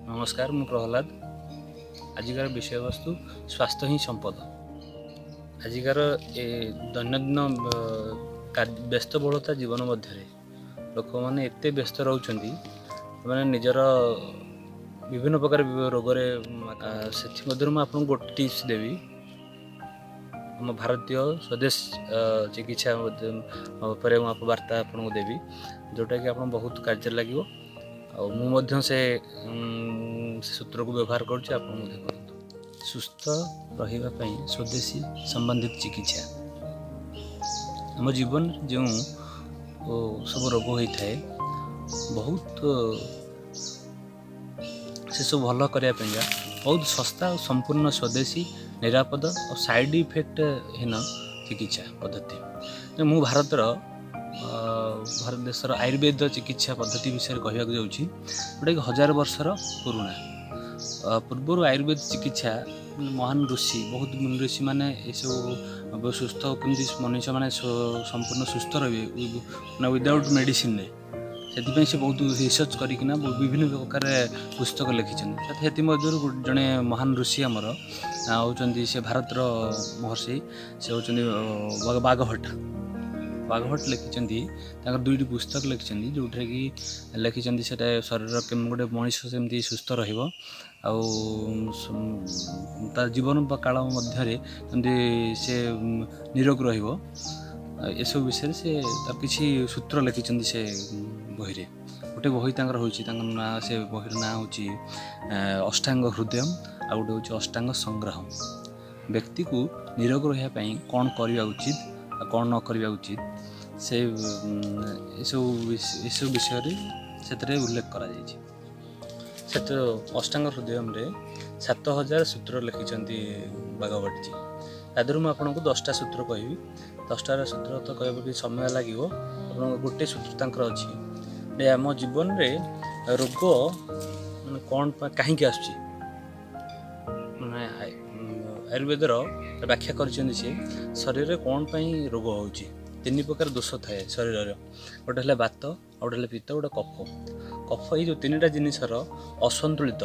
ନମସ୍କାର, ମୁଁ ପ୍ରହ୍ଲାଦ। ଆଜିକାର ବିଷୟବସ୍ତୁ ସ୍ୱାସ୍ଥ୍ୟ ହିଁ ସମ୍ପଦ। ଆଜିକାର ଏ ଦୈନନ୍ଦିନ ବ୍ୟସ୍ତବହୁଳତା ଜୀବନ ମଧ୍ୟରେ ଲୋକମାନେ ଏତେ ବ୍ୟସ୍ତ ରହୁଛନ୍ତି, ସେମାନେ ନିଜର ବିଭିନ୍ନ ପ୍ରକାର ରୋଗରେ। ସେଥିମଧ୍ୟରୁ ମୁଁ ଆପଣଙ୍କୁ ଗୋଟେ ଟିପ୍ସ ଦେବି। ଆମ ଭାରତୀୟ ସ୍ୱଦେଶ ଚିକିତ୍ସା ଉପରେ ମୁଁ ବାର୍ତ୍ତା ଆପଣଙ୍କୁ ଦେବି, ଯେଉଁଟାକି ଆପଣ ବହୁତ କାର୍ଯ୍ୟରେ ଲାଗିବ। ଆଉ ମୁଁ ମଧ୍ୟ ସେ ସୂତ୍ରକୁ ବ୍ୟବହାର କରୁଛି, ଆପଣ ମଧ୍ୟ କରନ୍ତୁ। ସୁସ୍ଥ ରହିବା ପାଇଁ ସ୍ୱଦେଶୀ ସମ୍ବନ୍ଧିତ ଚିକିତ୍ସା। ଆମ ଜୀବନରେ ଯେଉଁ ସବୁ ରୋଗ ହୋଇଥାଏ ବହୁତ, ସେସବୁ ଭଲ କରିବା ପାଇଁକା ବହୁତ ଶସ୍ତା ଆଉ ସମ୍ପୂର୍ଣ୍ଣ ସ୍ୱଦେଶୀ, ନିରାପଦ ଆଉ ସାଇଡ଼୍ ଇଫେକ୍ଟ ହୀନ ଚିକିତ୍ସା ପଦ୍ଧତି। ମୁଁ ଭାରତ ଦେଶର ଆୟୁର୍ବେଦ ଚିକିତ୍ସା ପଦ୍ଧତି ବିଷୟରେ କହିବାକୁ ଯାଉଛି, ଯେଉଁଟାକି ହଜାର ବର୍ଷର ପୁରୁଣା। ପୂର୍ବରୁ ଆୟୁର୍ବେଦ ଚିକିତ୍ସା ମହାନ ଋଷି, ବହୁତ ମୁନି ଋଷିମାନେ ଏସବୁ ସୁସ୍ଥ, କେମିତି ମନୁଷ୍ୟମାନେ ସମ୍ପୂର୍ଣ୍ଣ ସୁସ୍ଥ ରହିବେ ମାନେ ୱିଦାଉଟ୍ ମେଡ଼ିସିନରେ, ସେଥିପାଇଁ ସେ ବହୁତ ରିସର୍ଚ୍ଚ କରିକିନା ବିଭିନ୍ନ ପ୍ରକାର ପୁସ୍ତକ ଲେଖିଛନ୍ତି। ସେଥିମଧ୍ୟରୁ ଜଣେ ମହାନ ଋଷି ଆମର ହେଉଛନ୍ତି, ସେ ଭାରତର ମହର୍ଷି, ସେ ହେଉଛନ୍ତି ବାଗଭଟ୍ଟ। ବାଗଭଟ୍ଟ ଲେଖିଛନ୍ତି, ତାଙ୍କର ଦୁଇଟି ପୁସ୍ତକ ଲେଖିଛନ୍ତି, ଯେଉଁଥିରେ କି ଲେଖିଛନ୍ତି ସେଇଟା ଶରୀର କେମିତି ଗୋଟେ ମଣିଷ ସେମିତି ସୁସ୍ଥ ରହିବ ଆଉ ତା ଜୀବନ କାଳ ମଧ୍ୟରେ କେମିତି ସେ ନିରୋଗ ରହିବ, ଏସବୁ ବିଷୟରେ ସେ ତାର କିଛି ସୂତ୍ର ଲେଖିଛନ୍ତି ସେ ବହିରେ। ଗୋଟେ ବହି ତାଙ୍କର ହେଉଛି, ତାଙ୍କ ନାଁ, ସେ ବହିର ନାଁ ହେଉଛି ଅଷ୍ଟାଙ୍ଗ ହୃଦୟମ୍, ଆଉ ଗୋଟେ ହେଉଛି ଅଷ୍ଟାଙ୍ଗ ସଂଗ୍ରହମ୍। ବ୍ୟକ୍ତିକୁ ନିରୋଗ ରହିବା ପାଇଁ କ'ଣ କରିବା ଉଚିତ ଆଉ କ'ଣ ନ କରିବା ଉଚିତ, ସେ ଏସବୁ ବିଷୟରେ ସେଥିରେ ଉଲ୍ଲେଖ କରାଯାଇଛି। ସେଥିରେ ଅଷ୍ଟାଙ୍ଗ ହୃଦୟମରେ 7000 ସୂତ୍ର ଲେଖିଛନ୍ତି ବାଗଭଟ୍ଟଜୀ। ତା ଦେହରୁ ମୁଁ ଆପଣଙ୍କୁ 10ଟା ସୂତ୍ର କହିବି। 10ଟାର ସୂତ୍ର ତ କହିବାକୁ କିଛି ସମୟ ଲାଗିବ। ଆପଣଙ୍କ ଗୋଟେ ସୂତ୍ର ତାଙ୍କର ଅଛି ଯେ ଆମ ଜୀବନରେ ରୋଗ ମାନେ କ'ଣ କାହିଁକି ଆସୁଛି, ମାନେ ଆୟୁର୍ବେଦର ବ୍ୟାଖ୍ୟା କରିଛନ୍ତି ସେ ଶରୀରରେ କ'ଣ ପାଇଁ ରୋଗ ହେଉଛି। ତିନି ପ୍ରକାର ଦୋଷ ଥାଏ ଶରୀରର, ଗୋଟେ ହେଲା ବାତ, ଆଉ ଗୋଟେ ହେଲା ପିତ୍ତ, ଗୋଟେ କଫ। କଫ, ଏଇ ଯେଉଁ ତିନିଟା ଜିନିଷର ଅସନ୍ତୁଳିତ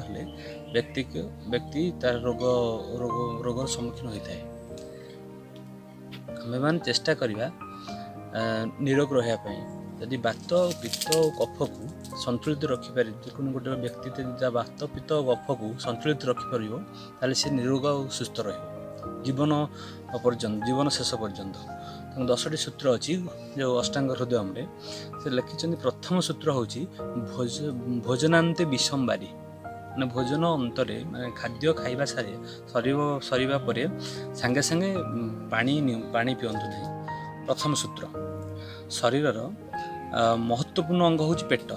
ହେଲେ ବ୍ୟକ୍ତି ତାର ରୋଗର ସମ୍ମୁଖୀନ ହୋଇଥାଏ। ଆମେମାନେ ଚେଷ୍ଟା କରିବା ନିରୋଗ ରହିବା ପାଇଁ। ଯଦି ବାତ, ପିତ୍ତ ଓ କଫକୁ ସନ୍ତୁଳିତ ରଖିପାରି, ଯେକୌଣସି ଗୋଟେ ବ୍ୟକ୍ତି ଯଦି ତା ବାତ, ପିତ୍ତ ଓ କଫକୁ ସନ୍ତୁଳିତ ରଖିପାରିବ, ତାହେଲେ ସେ ନିରୋଗ ଆଉ ସୁସ୍ଥ ରହିବ ଜୀବନ ପର୍ଯ୍ୟନ୍ତ, ଜୀବନ ଶେଷ ପର୍ଯ୍ୟନ୍ତ। ତେଣୁ 10ଟି ସୂତ୍ର ଅଛି ଯେଉଁ ଅଷ୍ଟାଙ୍ଗ ହୃଦୟମରେ ସେ ଲେଖିଛନ୍ତି। ପ୍ରଥମ ସୂତ୍ର ହେଉଛି ଭୋଜନାନ୍ତେ ବିଷମବାରି, ମାନେ ଭୋଜନ ଅନ୍ତରେ, ମାନେ ଖାଦ୍ୟ ଖାଇବା ସରିବା ପରେ ସାଙ୍ଗେ ସାଙ୍ଗେ ପାଣି ପିଅନ୍ତୁ ନାହିଁ। ପ୍ରଥମ ସୂତ୍ର। ଶରୀରର ମହତ୍ତ୍ୱପୂର୍ଣ୍ଣ ଅଙ୍ଗ ହେଉଛି ପେଟ,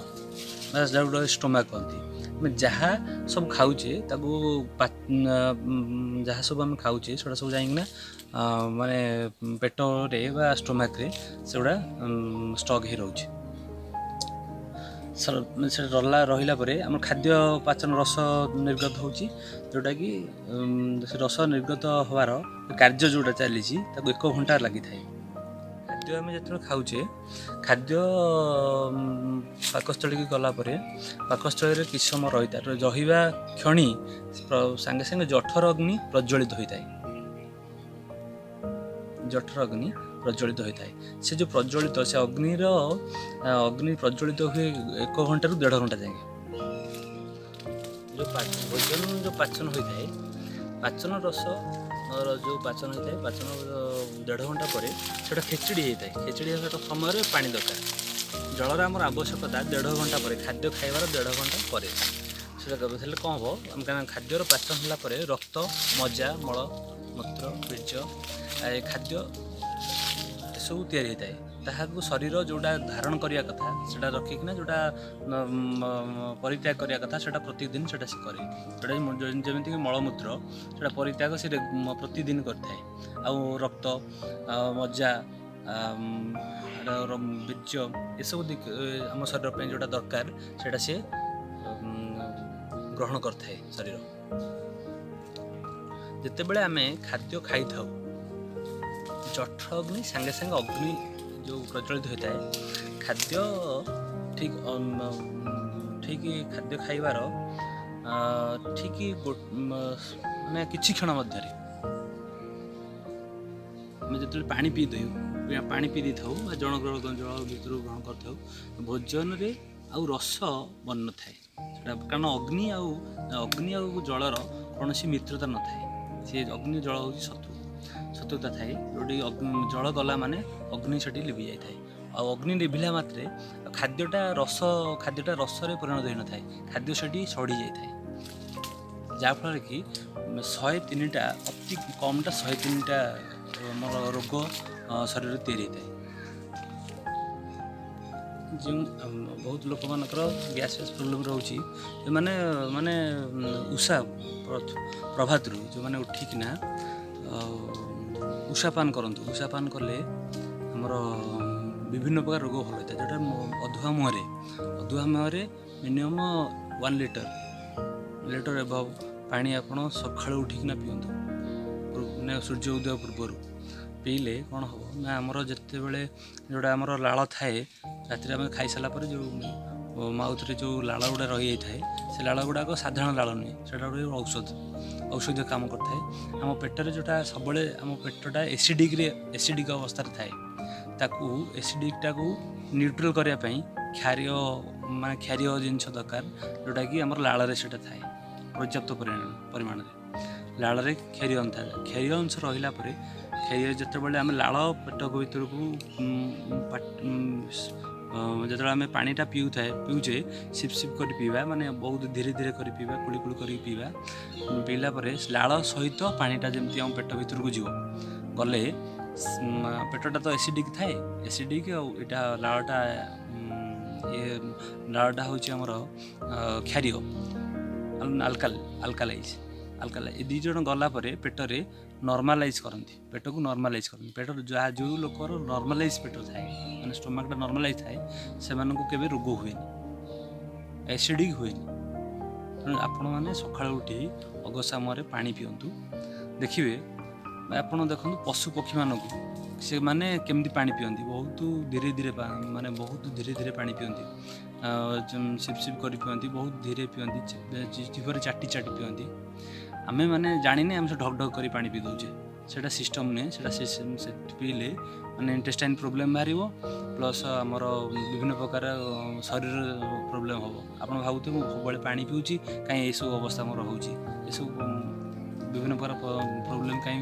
ବା ଯାହାକୁ ଷ୍ଟୋମାକ୍ କହନ୍ତି। ଆମେ ଯାହା ସବୁ ଖାଉଛେ ତାକୁ ଯାହା ସବୁ ଆମେ ଖାଉଛେ ସେଗୁଡ଼ା ସବୁ ଯାଇକିନା ମାନେ ପେଟରେ ବା ଷ୍ଟୋମାକ୍ରେ ସେଗୁଡ଼ା ଷ୍ଟକ୍ ହେଇ ରହୁଛି। ସେଟା ରହିଲା ପରେ ଆମର ଖାଦ୍ୟ ପାଚନ ରସ ନିର୍ଗତ ହେଉଛି, ଯେଉଁଟାକି ସେ ରସ ନିର୍ଗତ ହେବାର କାର୍ଯ୍ୟ ଯେଉଁଟା ଚାଲିଛି ତାକୁ 1 ଘଣ୍ଟା ଲାଗିଥାଏ। ଖାଦ୍ୟ ଆମେ ଯେତେବେଳେ ଖାଉଛେ, ଖାଦ୍ୟ ପାକସ୍ଥଳୀକି ଗଲା ପରେ ପାକସ୍ଥଳୀରେ କିଛି ସମୟ ରହିଥାଏ। ରହିବା କ୍ଷଣି ସାଙ୍ଗେ ସାଙ୍ଗେ ଜଠର ଅଗ୍ନି ପ୍ରଜ୍ୱଳିତ ହୋଇଥାଏ। ଜଠର ଅଗ୍ନି ପ୍ରଜ୍ୱଳିତ ହୋଇଥାଏ। ସେ ଯେଉଁ ପ୍ରଜ୍ୱଳିତ ସେ ଅଗ୍ନି ପ୍ରଜ୍ୱଳିତ ହୁଏ 1 ଘଣ୍ଟାରୁ ଦେଢ଼ ଘଣ୍ଟା ଯାଏଁ। ଯେଉଁ ଭୋଜନ ଯେଉଁ ପାଚନ ହୋଇଥାଏ, ପାଚନ ରସ ଯେଉଁ ପାଚନ ହୋଇଥାଏ, ପାଚନ ଦେଢ଼ ଘଣ୍ଟା ପରେ ସେଇଟା ଖେଚୁଡ଼ି ହେଇଥାଏ। ଖେଚୁଡ଼ି ହେବା ସମୟରେ ପାଣି ଦରକାର। ଜଳର ଆମର ଆବଶ୍ୟକତା ଦେଢ଼ ଘଣ୍ଟା ପରେ, ଖାଦ୍ୟ ଖାଇବାର ଦେଢ଼ ଘଣ୍ଟା ପରେ ସେଇଟା ହେଲେ କ'ଣ ହେବ? ଆମେ କାରଣ ଖାଦ୍ୟର ପାଚନ ହେଲା ପରେ ରକ୍ତ, ମଜା, ମଳ, ମୂତ୍ର, ବୀର୍ଯ୍ୟ, ଏ ଖାଦ୍ୟ ଏସବୁ ତିଆରି ହୋଇଥାଏ। ତାହାକୁ ଶରୀର ଯେଉଁଟା ଧାରଣ କରିବା କଥା ସେଇଟା ରଖିକିନା ଯେଉଁଟା ପରିତ୍ୟାଗ କରିବା କଥା ସେଇଟା ପ୍ରତିଦିନ ସେଇଟା ସେ କରେ। ଯେଉଁଟା ଯେମିତିକି ମଳମୂତ୍ର ସେଇଟା ପରିତ୍ୟାଗ ସେ ପ୍ରତିଦିନ କରିଥାଏ। ଆଉ ରକ୍ତ, ମଜା, ବୀର୍ଯ୍ୟ ଏସବୁ ଆମ ଶରୀର ପାଇଁ ଯେଉଁଟା ଦରକାର ସେଇଟା ସିଏ ଗ୍ରହଣ କରିଥାଏ ଶରୀର। ଯେତେବେଳେ ଆମେ ଖାଦ୍ୟ ଖାଇଥାଉ, ଜଠର ଅଗ୍ନି ସାଙ୍ଗେ ସାଙ୍ଗେ ଅଗ୍ନି ଯେଉଁ ପ୍ରଜ୍ୱଳିତ ହୋଇଥାଏ, ଖାଦ୍ୟ ଠିକ୍ ଠିକ୍ ଖାଦ୍ୟ ଖାଇବାର ଠିକ୍ ମାନେ କିଛି କ୍ଷଣ ମଧ୍ୟରେ ଆମେ ଯେତେବେଳେ ପାଣି ପିଇ ଦେଉ, ପାଣି ପିଇ ଦେଇଥାଉ ବା ଜଳ ଭିତରୁ ଗ୍ରହଣ କରିଥାଉ, ଭୋଜନରେ ଆଉ ରସ ବନିନଥାଏ ସେଟା। କାରଣ ଅଗ୍ନି ଆଉ ଜଳର କୌଣସି ମିତ୍ରତା ନଥାଏ। ସେ ଅଗ୍ନି ଜଳ ହେଉଛି ଶତ୍ରୁତା ଥାଏ। ଯେଉଁଠି ଜଳ ଗଲା ମାନେ ଅଗ୍ନି ସେଠି ଲିଭି ଯାଇଥାଏ। ଆଉ ଅଗ୍ନି ଲିଭିଲା ମାତ୍ରେ ଖାଦ୍ୟଟା ରସରେ ପରିଣତ ହୋଇନଥାଏ, ଖାଦ୍ୟ ସେଠି ସଢ଼ି ଯାଇଥାଏ। ଯାହାଫଳରେ କି 103ଟା, ଅତି କମ୍ଟା 103ଟା ଆମର ରୋଗ ଶରୀରରେ ତିଆରି ହୋଇଥାଏ। ଯେଉଁ ବହୁତ ଲୋକମାନଙ୍କର ଗ୍ୟାସ୍ ଫ୍ୟାସ୍ ପ୍ରୋବ୍ଲେମ୍ ରହୁଛି, ସେମାନେ ମାନେ ଉଷା ପ୍ରଭାତରୁ ଯେଉଁମାନେ ଉଠିକିନା ଉଷାପାନ କରନ୍ତୁ। ଉଷାପାନ କଲେ ଆମର ବିଭିନ୍ନ ପ୍ରକାର ରୋଗ ଭଲ ହୋଇଥାଏ। ଯେଉଁଟା ଅଧୁଆ ମୁହଁରେ ମିନିମମ୍ 1 ଲିଟର ଏବଭ୍ ପାଣି ଆପଣ ସକାଳୁ ଉଠିକିନା ପିଅନ୍ତୁ, ମାନେ ସୂର୍ଯ୍ୟ ଉଦୟ ପୂର୍ବରୁ ପିଇଲେ କ'ଣ ହେବ ନା, ଆମର ଯେତେବେଳେ ଯେଉଁଟା ଆମର ଲାଳ ଥାଏ, ରାତିରେ ଆମେ ଖାଇସାରିଲା ପରେ ଯେଉଁ ମାଉଥରେ ଯେଉଁ ଲାଳ ଗୁଡ଼ା ରହିଯାଇଥାଏ, ସେ ଲାଳ ଗୁଡ଼ାକ ସାଧାରଣ ଲାଳ ନୁହେଁ, ସେଇଟା ଗୋଟେ ଔଷଧୀୟ କାମ କରିଥାଏ। ଆମ ପେଟରେ ଯେଉଁଟା ସବୁବେଳେ ଆମ ପେଟଟା ଏସିଡ଼ିକ୍ ଅବସ୍ଥାରେ ଥାଏ, ତାକୁ ଏସିଡ଼ିକ୍ଟାକୁ ନ୍ୟୁଟ୍ରାଲ୍ କରିବା ପାଇଁ କ୍ଷାରୀୟ ଜିନିଷ ଦରକାର, ଯେଉଁଟାକି ଆମର ଲାଳରେ ସେଇଟା ଥାଏ ପର୍ଯ୍ୟାପ୍ତ ପରିମାଣରେ। ଲାଳରେ କ୍ଷାରୀୟ ଅଂଶ ଥାଏ। କ୍ଷାରୀୟ ଅଂଶ ରହିଲା ପରେ କ୍ଷାରୀୟ ଯେତେବେଳେ ଆମେ ଲାଳ ପେଟ ଭିତରକୁ ଯେତେବେଳେ ଆମେ ପାଣିଟା ପିଉଛେ, ସିପ୍ ସିପ୍ କରି ପିଇବା, ମାନେ ବହୁତ ଧୀରେ ଧୀରେ କରି ପିଇବା, କୁଳି କୁଳି କରିକି ପିଇବା। ପିଇଲା ପରେ ଲାଳ ସହିତ ପାଣିଟା ଯେମିତି ଆମ ପେଟ ଭିତରକୁ ଯିବ, ଗଲେ ପେଟଟା ତ ଏସିଡ଼ିକ୍ ଥାଏ, ଏସିଡ଼ିକ୍ ଆଉ ଏଇଟା ଲାଳଟା, ଇଏ ଲାଳଟା ହେଉଛି ଆମର କ୍ଷାରୀୟ, ଆଲକାଲାଇଜ୍। ଏ ଦୁଇ ଜଣ ଗଲା ପରେ ପେଟରେ ନର୍ମାଲାଇଜ୍ କରନ୍ତି, ପେଟକୁ ନର୍ମାଲାଇଜ୍ କରନ୍ତି। ପେଟର ଯାହା ଯେଉଁ ଲୋକର ନର୍ମାଲାଇଜ୍ ପେଟ ଥାଏ, ମାନେ ଷ୍ଟୋମାକ୍ଟା ନର୍ମାଲାଇଜ୍ ଥାଏ, ସେମାନଙ୍କୁ କେବେ ରୋଗ ହୁଏନି, ଏସିଡ଼ିକ୍ ହୁଏନି। ତେଣୁ ଆପଣମାନେ ସକାଳୁ ଉଠି ଅଗସାମରେ ପାଣି ପିଅନ୍ତୁ। ଦେଖିବେ ଆପଣ ଦେଖନ୍ତୁ ପଶୁ ପକ୍ଷୀମାନଙ୍କୁ ସେମାନେ କେମିତି ପାଣି ପିଅନ୍ତି, ବହୁତ ଧୀରେ ଧୀରେ, ମାନେ ବହୁତ ଧୀରେ ଧୀରେ ପାଣି ପିଅନ୍ତି, ସିପ୍ ସିପ୍ କରି ପିଅନ୍ତି, ବହୁତ ଧୀରେ ପିଅନ୍ତି, ଜିଭରେ ଚାଟି ଚାଟି ପିଅନ୍ତି। ଆମେ ମାନେ ଜାଣିନେ, ଆମେ ସେ ଢକ୍ ଢକ୍ କରି ପାଣି ପିଇ ଦେଉଛେ। ସେଇଟା ସିଷ୍ଟମ୍ ନୁହେଁ। ସେଇଟା ସେ ପିଇଲେ ମାନେ ଇଣ୍ଟେଷ୍ଟାଇନ୍ ପ୍ରୋବ୍ଲେମ୍ ବାହାରିବ, ପ୍ଲସ୍ ଆମର ବିଭିନ୍ନ ପ୍ରକାର ଶରୀର ପ୍ରୋବ୍ଲେମ୍ ହେବ। ଆପଣ ଭାବୁଥିବେ ମୁଁ ସବୁବେଳେ ପାଣି ପିଉଛି, କାହିଁ ଏସବୁ ଅବସ୍ଥା ମୋର ହେଉଛି, ଏସବୁ ବିଭିନ୍ନ ପ୍ରକାର ପ୍ରୋବ୍ଲେମ୍ କାହିଁ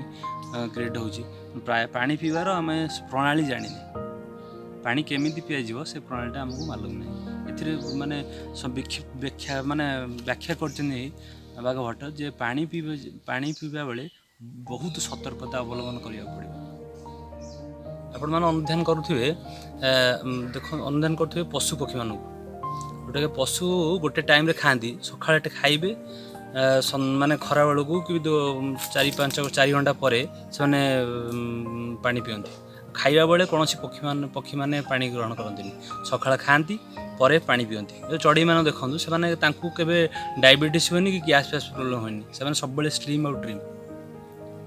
କ୍ରିଏଟ୍ ହେଉଛି। ପ୍ରାୟ ପାଣି ପିଇବାର ଆମେ ପ୍ରଣାଳୀ ଜାଣିନେ, ପାଣି କେମିତି ପିଆଯିବ ସେ ପ୍ରଣାଳୀଟା ଆମକୁ ମାଲୁମ ନାହିଁ। ଏଥିରେ ମାନେ ବ୍ୟାଖ୍ୟା କରିଛନ୍ତି ବାଗଭଟ୍ଟ ଯେ ପାଣି ପିଇବା ବେଳେ ବହୁତ ସତର୍କତା ଅବଲମ୍ବନ କରିବାକୁ ପଡ଼ିବ। ଆପଣମାନେ ଅନୁଧ୍ୟାନ କରୁଥିବେ, ଅନୁଧ୍ୟାନ କରୁଥିବେ ପଶୁ ପକ୍ଷୀମାନଙ୍କୁ, ଯେଉଁଟାକି ପଶୁ ଗୋଟେ ଟାଇମ୍ରେ ଖାଆନ୍ତି, ସକାଳେ ଖାଇବେ, ମାନେ ଖରାବେଳକୁ କି 4-5 ଘଣ୍ଟା ପରେ ସେମାନେ ପାଣି ପିଅନ୍ତି। ଖାଇବା ବେଳେ କୌଣସି ପକ୍ଷୀମାନେ ପାଣି ଗ୍ରହଣ କରନ୍ତିନି, ସକାଳେ ଖାଆନ୍ତି ପରେ ପାଣି ପିଅନ୍ତି। ଯେଉଁ ଚଢ଼େଇମାନେ ଦେଖନ୍ତୁ, ସେମାନେ ତାଙ୍କୁ କେବେ ଡାଇବେଟିସ୍ ହୁଏନି କି ଗ୍ୟାସ୍ ଫ୍ୟାସ୍ ପ୍ରୋବ୍ଲେମ୍ ହୁଏନି, ସେମାନେ ସବୁବେଳେ ସ୍ଲିମ୍ ଆଉ ଟ୍ରିମ୍।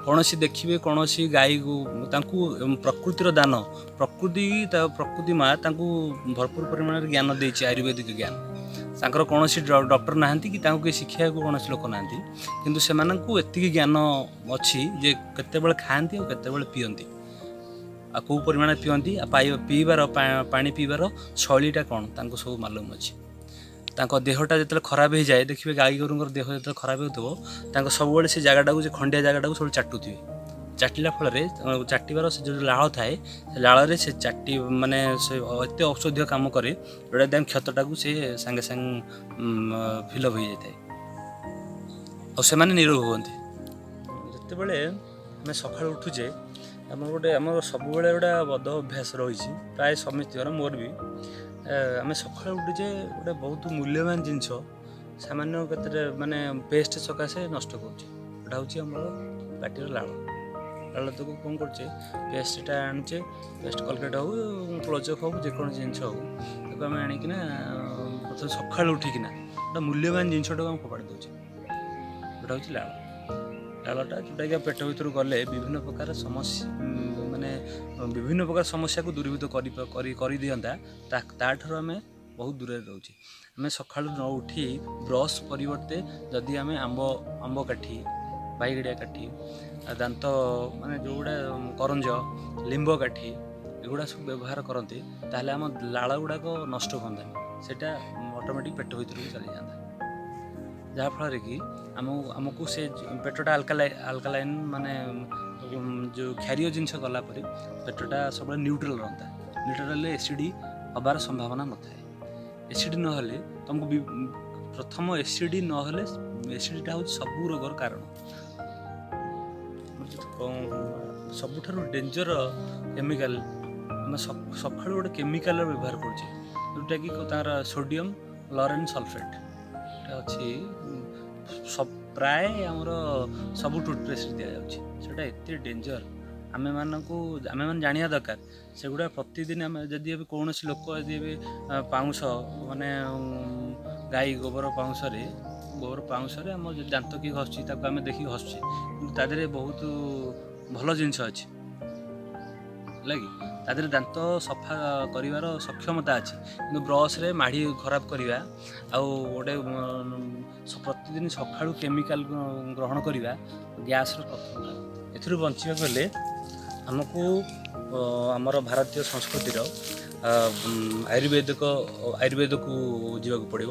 କୌଣସି ଦେଖିବେ କୌଣସି ଗାଈକୁ ତାଙ୍କୁ ପ୍ରକୃତିର ଦାନ, ପ୍ରକୃତି ମା ତାଙ୍କୁ ଭରପୁର ପରିମାଣରେ ଜ୍ଞାନ ଦେଇଛି, ଆୟୁର୍ବେଦିକ ଜ୍ଞାନ। ତାଙ୍କର କୌଣସି ଡକ୍ଟର ନାହାନ୍ତି କି ତାଙ୍କୁ କେହି ଶିଖିବାକୁ କୌଣସି ଲୋକ ନାହାନ୍ତି, କିନ୍ତୁ ସେମାନଙ୍କୁ ଏତିକି ଜ୍ଞାନ ଅଛି ଯେ କେତେବେଳେ ଖାଆନ୍ତି ଆଉ କେତେବେଳେ ପିଅନ୍ତି, ଆଉ କେଉଁ ପରିମାଣରେ ପିଅନ୍ତି, ଆଉ ପିଇବାର ପାଣି ପିଇବାର ଶୈଳୀଟା କ'ଣ ତାଙ୍କୁ ସବୁ ମାଲୁମ ଅଛି। ତାଙ୍କ ଦେହଟା ଯେତେବେଳେ ଖରାପ ହେଇଯାଏ, ଦେଖିବେ ଗାଈ ଗୋରୁଙ୍କର ଦେହ ଯେତେବେଳେ ଖରାପ ହେଉଥିବ, ତାଙ୍କ ସବୁବେଳେ ସେ ଜାଗାଟାକୁ, ସେ ଖଣ୍ଡିଆ ଜାଗାଟାକୁ ସବୁବେଳେ ଚାଟୁଥିବେ। ଚାଟିଲା ଫଳରେ ଚାଟିବାର ସେ ଯେଉଁ ଲାଳ ଥାଏ, ସେ ଲାଳରେ ସେ ଚାଟି ମାନେ ସେ ଏତେ ଔଷଧୀୟ କାମ କରେ, ଯେଉଁଟା ତାଙ୍କ କ୍ଷତଟାକୁ ସେ ସାଙ୍ଗେ ସାଙ୍ଗେ ଫିଲ୍ଅପ୍ ହେଇଯାଇଥାଏ ଆଉ ସେମାନେ ନିରୋଗ ହୁଅନ୍ତି। ଯେତେବେଳେ ଆମେ ସକାଳୁ ଉଠୁଛେ, ଆମର ସବୁବେଳେ ଗୋଟେ ବଦ ଅଭ୍ୟାସ ରହିଛି ପ୍ରାୟ ସମସ୍ତଙ୍କର, ମୋର ବି। ଆମେ ସକାଳୁ ଉଠୁଛେ, ଗୋଟେ ବହୁତ ମୂଲ୍ୟବାନ ଜିନିଷ ସାମାନ୍ୟ କେତେଟା ମାନେ ପେଷ୍ଟ ସକାଶେ ନଷ୍ଟ କରୁଛେ। ଏଇଟା ହେଉଛି ଆମର ପାଟିର ଲାଳ। ଲାଳଟାକୁ କ'ଣ କରୁଛେ, ପେଷ୍ଟଟା ଆଣୁଛେ, ପେଷ୍ଟ କଲଗେଟ୍ ହେଉ, କ୍ଲୋଜଅପ୍ ହେଉ, ଯେକୌଣସି ଜିନିଷ ହେଉ, ତାକୁ ଆମେ ଆଣିକିନା ପ୍ରଥମେ ସକାଳୁ ଉଠିକିନା ଗୋଟେ ମୂଲ୍ୟବାନ ଜିନିଷଟାକୁ ଆମେ ଫୋପାଡ଼ି ଦେଉଛେ। ଏଇଟା ହେଉଛି ଲାଳ। ଲାଳଟା ଯେଉଁଟାକି ପେଟ ଭିତରକୁ ଗଲେ ବିଭିନ୍ନ ପ୍ରକାର ସମସ୍ୟା, ମାନେ ବିଭିନ୍ନ ପ୍ରକାର ସମସ୍ୟାକୁ ଦୂରୀଭୂତ କରିଦିଅନ୍ତା, ତାଠାରୁ ଆମେ ବହୁତ ଦୂରରେ ରହୁଛି। ଆମେ ସକାଳୁ ନ ଉଠି ବ୍ରସ୍ ପରିବର୍ତ୍ତେ ଯଦି ଆମେ ଆମ୍ବ କାଠି, ବାଇଗଡ଼ିଆ କାଠି, ଆଉ ଦାନ୍ତ ମାନେ ଯେଉଁଗୁଡ଼ା କରଞ୍ଜ, ଲିମ୍ବ କାଠି, ଏଗୁଡ଼ା ସବୁ ବ୍ୟବହାର କରନ୍ତି, ତାହେଲେ ଆମ ଲାଳ ଗୁଡ଼ାକ ନଷ୍ଟ ହୁଅନ୍ତାନି, ସେଇଟା ଅଟୋମେଟିକ୍ ପେଟ ଭିତରକୁ ଚାଲିଯାଆନ୍ତା, ଯାହାଫଳରେ କି ଆମକୁ ସେ ପେଟଟା ଆଲକାଲାଇନ୍ ମାନେ ଯେଉଁ କ୍ଷାରୀୟ ଜିନିଷ ଗଲା ପରେ ପେଟଟା ସବୁବେଳେ ନ୍ୟୁଟ୍ରାଲ୍ ରହନ୍ତା। ନ୍ୟୁଟ୍ରାଲ୍ ହେଲେ ଏସିଡ଼ି ହେବାର ସମ୍ଭାବନା ନଥାଏ। ଏସିଡ଼ି ନହେଲେ ତୁମକୁ ପ୍ରଥମ ଏସିଡ଼ି ନହେଲେ, ଏସିଡ଼ିଟା ହେଉଛି ସବୁ ରୋଗର କାରଣ। ସବୁଠାରୁ ଡେଞ୍ଜର କେମିକାଲ, ଆମେ ସକାଳୁ ଗୋଟେ କେମିକାଲର ବ୍ୟବହାର କରୁଛେ, ଯେଉଁଟାକି ତାର ସୋଡ଼ିୟମ୍ ଲରେନ୍ ସଲଫେଟ୍ ଏଟା ଅଛି। ପ୍ରାୟ ଆମର ସବୁ ଟୁଥପେଷ୍ଟରେ ଦିଆଯାଉଛି। ସେଇଟା ଏତେ ଡେଞ୍ଜର, ଆମେମାନେ ଜାଣିବା ଦରକାର ସେଗୁଡ଼ା। ପ୍ରତିଦିନ ଆମେ ଯଦି ଏବେ କୌଣସି ଲୋକ ଯଦି ଏବେ ପାଉଁଶ ମାନେ ଗାଈ ଗୋବର ପାଉଁଶରେ, ଗୋବର ପାଉଁଶରେ ଆମ ଯଦି ଦାନ୍ତ କିଏ ଘଷୁଛି, ତାକୁ ଆମେ ଦେଖିକି ହସୁଛେ, କିନ୍ତୁ ତା ଦେହରେ ବହୁତ ଭଲ ଜିନିଷ ଅଛି, ହେଲା କି? ତା ଦେହରେ ଦାନ୍ତ ସଫା କରିବାର ସକ୍ଷମତା ଅଛି। କିନ୍ତୁ ବ୍ରସ୍ରେ ମାଢ଼ି ଖରାପ କରିବା ଆଉ ଗୋଟେ ପ୍ରତିଦିନ ସକାଳୁ କେମିକାଲ ଗ୍ରହଣ କରିବା ଗ୍ୟାସ୍ର ପ୍ରଥମ କାରଣ। ଏଥିରୁ ବଞ୍ଚିବାକୁ ହେଲେ ଆମକୁ ଆମର ଭାରତୀୟ ସଂସ୍କୃତିର ଆୟୁର୍ବେଦକୁ ଯିବାକୁ ପଡ଼ିବ।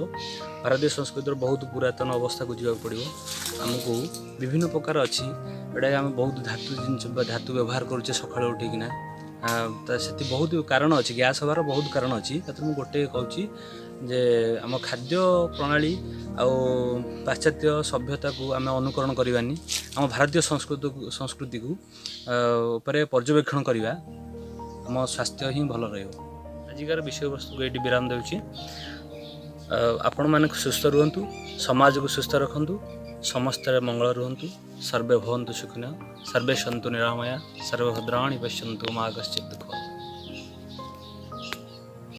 ଭାରତୀୟ ସଂସ୍କୃତିର ବହୁତ ପୁରାତନ ଅବସ୍ଥାକୁ ଯିବାକୁ ପଡ଼ିବ ଆମକୁ। ବିଭିନ୍ନ ପ୍ରକାର ଅଛି ଏଇଟା। ଆମେ ବହୁତ ଧାତୁ ଜିନିଷ ବା ଧାତୁ ବ୍ୟବହାର କରୁଛେ ସକାଳୁ ଉଠିକିନା। ତ ସେଠି ବହୁତ କାରଣ ଅଛି, ଗ୍ୟାସ୍ ହେବାର ବହୁତ କାରଣ ଅଛି। ସେଥିରୁ ମୁଁ ଗୋଟେ କହୁଛି ଯେ ଆମ ଖାଦ୍ୟ ପ୍ରଣାଳୀ ଆଉ ପାଶ୍ଚାତ୍ୟ ସଭ୍ୟତାକୁ ଆମେ ଅନୁକରଣ କରିବାନି, ଆମ ଭାରତୀୟ ସଂସ୍କୃତିକୁ ଉପରେ ପର୍ଯ୍ୟବେକ୍ଷଣ କରିବା, ଆମ ସ୍ୱାସ୍ଥ୍ୟ ହିଁ ଭଲ ରହିବ। ଆଜିକାର ବିଷୟବସ୍ତୁକୁ ଏଇଠି ବିରାମ ଦେଉଛି। ଆପଣମାନେ ସୁସ୍ଥ ରୁହନ୍ତୁ, ସମାଜକୁ ସୁସ୍ଥ ରଖନ୍ତୁ, ସମସ୍ତେ ମଙ୍ଗଳ ରୁହନ୍ତୁ। ସର୍ବେ ଭବନ୍ତୁ ସୁଖିନଃ, ସର୍ବେ ସନ୍ତୁ ନିରାମୟା, ସର୍ବେ ଭଦ୍ରାଣି ପଶ୍ୟନ୍ତୁ, ମା କଶ୍ଚିତ୍ ଦୁଃଖ।